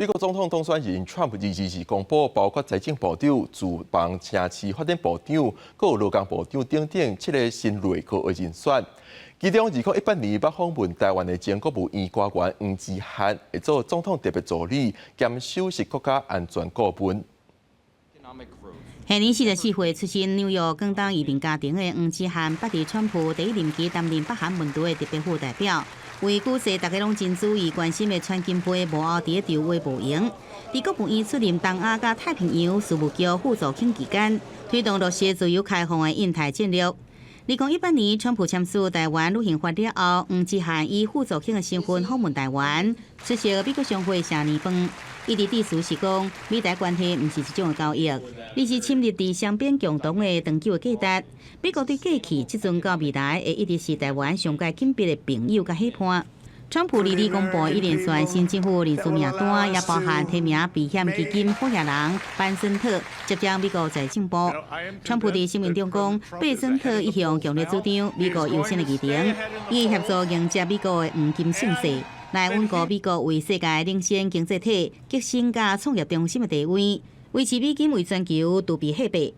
美國總統當選人川普22日公布，包括財政部長、住房城市發展部長、閣有勞工部長等等七个新內閣的人選。其中，2018年捌訪問台灣的前國務院官員黃智漢，會做總統特別助理兼首席國家安全顧問。現年44歲，出身紐約廣東移民家庭的黃智漢，捌佇川普第一任期擔任北韓問題的特別副代表。為舉世大家攏真注意關心的川金會幕後佇咧籌劃無閒。佇國務院出任東亞佮太平洋事務局副助卿期間，推動落實自由開放的印太戰略。2018年，川普簽署台灣旅行法了後，黃智漢以副助卿的身份訪問台灣，出席美國商會謝年飯。伊佇致辭時講，美台關係毋是一種的交易，而是深入佇雙邊共同的長久的價值。美國對過去、這陣到未來，會一直是台灣上蓋緊密的朋友佮伙伴。川普二二公布一連串新政府人事名單，也包含提名避險基金發言人班森特接掌美國財政部。川普佇聲明中講，貝森特一向強烈主張美國優先的議程，伊會協助迎接美國的黃金盛世，來穩固美國為世界領先經濟體、革新佮創業中心的地位，維持美金為全球儲備貨幣。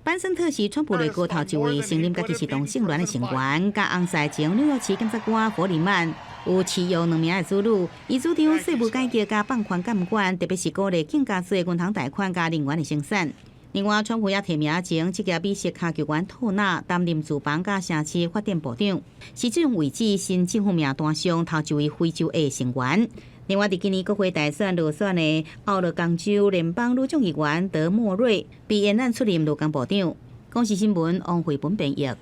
班森特是川普內閣頭一位承認家己是同性戀的成員，佮翁婿前紐約市檢察官弗里曼有飼養兩名的子女。伊主張稅務改革佮放寬監管，特別是鼓勵更加濟銀行貸款佮能源的生產。另外，川普也提名前職業美式跤球員托納擔任住房佮城市發展部長，是這種位置新政府名單上頭一位非洲裔成員。另外，佇今年國會大選落選的奧勒岡州聯邦女眾議員德莫瑞被延任出任勞工部長。公視新聞王慧本編譯。